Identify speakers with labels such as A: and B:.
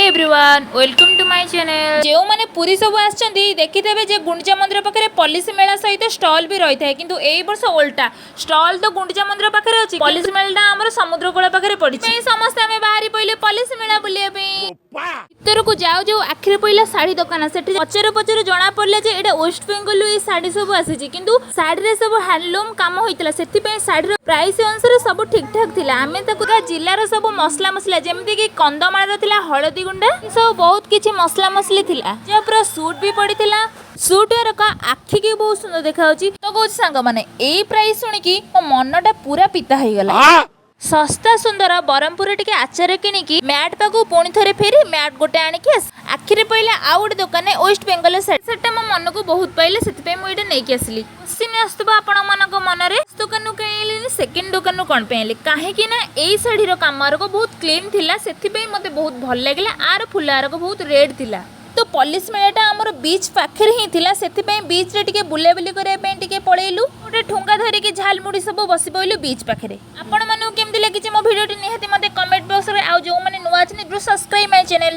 A: Everyone, welcome to my channel. ଯେଉଁମାନେ ପୁରୀ ସବୁ ଆସିଛନ୍ତି, ଦେଖିଥିବେ ଯେ ଗୁଣ୍ଡିଚା ମନ୍ଦିର ପାଖରେ ପଲିସି ମେଳା ସହିତ ଷ୍ଟଲ୍ ବି ରହିଥାଏ। କିନ୍ତୁ ଏଇ ବର୍ଷ ଓଲଟା, ଷ୍ଟଲ୍ ତ ଗୁଣ୍ଡିଚା ମନ୍ଦିର ପାଖରେ ଅଛି, ପଲିସି ମେଳାଟା ଆମର ସମୁଦ୍ର କୂଳ ପାଖରେ ପଡ଼ିଛି। ପାଇଁ ସମସ୍ତେ ଆମେ ବାହାରି ପଇଲେ ପଲିସି ମେଳା ବୁଲିବା ପାଇଁ। ଭିତରକୁ ଯାଉ ଯାଉ ଆଖିରେ ପଇଲା ଶାଢ଼ୀ ଦୋକାନ। ସେଠି ପଚାରୁ ପଚାରୁ ଜଣା ପଡ଼ିଲା ଯେ ଏଇଟା ୱେଷ୍ଟ ବେଙ୍ଗଲରୁ ଏଇ ଶାଢ଼ୀ ସବୁ ଆସିଛି। କିନ୍ତୁ ଶାଢ଼ୀରେ ସବୁ ହ୍ୟାଣ୍ଡଲୁମ୍ କାମ ହୋଇଥିଲା, ସେଥିପାଇଁ ଶାଢ଼ୀର ପ୍ରାଇସ୍ ଅନୁସାରେ ସବୁ ଠିକ୍ ଠାକ୍ ଥିଲା। ଆମେ ତାକୁ ତା ଜିଲ୍ଲାର ସବୁ ମସଲା ମସଲା, ଯେମିତିକି କନ୍ଧମାଳର ଥିଲା ହଳଦୀ ଗୁଣ୍ଡ, ସବୁ ବହୁତ କିଛି ମସଲା ମସଲି ଥିଲା। ଯାହା ପୁରା ସୁଟ୍ ବି ପଡ଼ିଥିଲା। ସୁଟ୍ ଏରକ ଆଖିକି ବହୁତ ସୁନ୍ଦର ଦେଖାଯାଉଛି। ତ କହୁଛି ସାଙ୍ଗମାନେ, ଏଇ ପ୍ରାଇସ୍ ଶୁଣିକି ମୋ ମନଟା ପୁରା ପିତା ହେଇଗଲା। ଶସ୍ତା ସୁନ୍ଦର ବ୍ରହ୍ମପୁରରେ ଟିକେ ଆଚାର କିଣିକି ମ୍ୟାଟ୍ ପାଖକୁ ପୁଣି ଥରେ ଫେରି ମ୍ୟାଟ୍ ଗୋଟେ ଆଣିକି ଆସି ଆଖିରେ ପଇଲା ଆଉ ଗୋଟେ ଦୋକାନରେ ୱେଷ୍ଟ ବେଙ୍ଗଲ ଶାଢ଼ୀ। ସେଟା ମୋ ମନକୁ ବହୁତ ପାଇଲା, ସେଥିପାଇଁ ମୁଁ ଏଇଟା ନେଇକି ଆସିଲି। କୋଶ୍ଚିନ୍ ଆସୁଥିବ ଆପଣମାନଙ୍କ ମନରେ, ଦୋକାନରୁ କାଇଁ ଆଣିଲିନି, ସେକେଣ୍ଡ ଦୋକାନରୁ କ'ଣ ପାଇଁ ଆଣିଲି? କାହିଁକି ନା ଏଇ ଶାଢ଼ୀର କାମ ଆରକ ବହୁତ କ୍ଲିନ୍ ଥିଲା, ସେଥିପାଇଁ ମୋତେ ବହୁତ ଭଲ ଲାଗିଲା। ଆର ଫୁଲ ଆରକ ବହୁତ ରେଡ୍ ଥିଲା। ତ ପଲିସ ମେଳାଟା ଆମର ବିଚ୍ ପାଖରେ ହିଁ ଥିଲା, ସେଥିପାଇଁ ବିଚ୍ରେ ଟିକେ ବୁଲାବୁଲି କରିବା ପାଇଁ ଟିକେ ପଳେଇଲୁ। ଗୋଟେ ଠୁଙ୍ଗା ଧରିକି ଝାଲମୁଢ଼ି ସବୁ ବସି ପଇଲୁ ବିଚ୍ ପାଖରେ। ଆପଣମାନଙ୍କୁ କେମିତି ଲାଗିଛି ମୋ ଭିଡ଼ିଓଟି, ନିହାତି ମୋତେ କମେଣ୍ଟ ବକ୍ସରେ। ଆଉ ଯେଉଁମାନେ ନୂଆ ଅଛନ୍ତି, do subscribe my channel.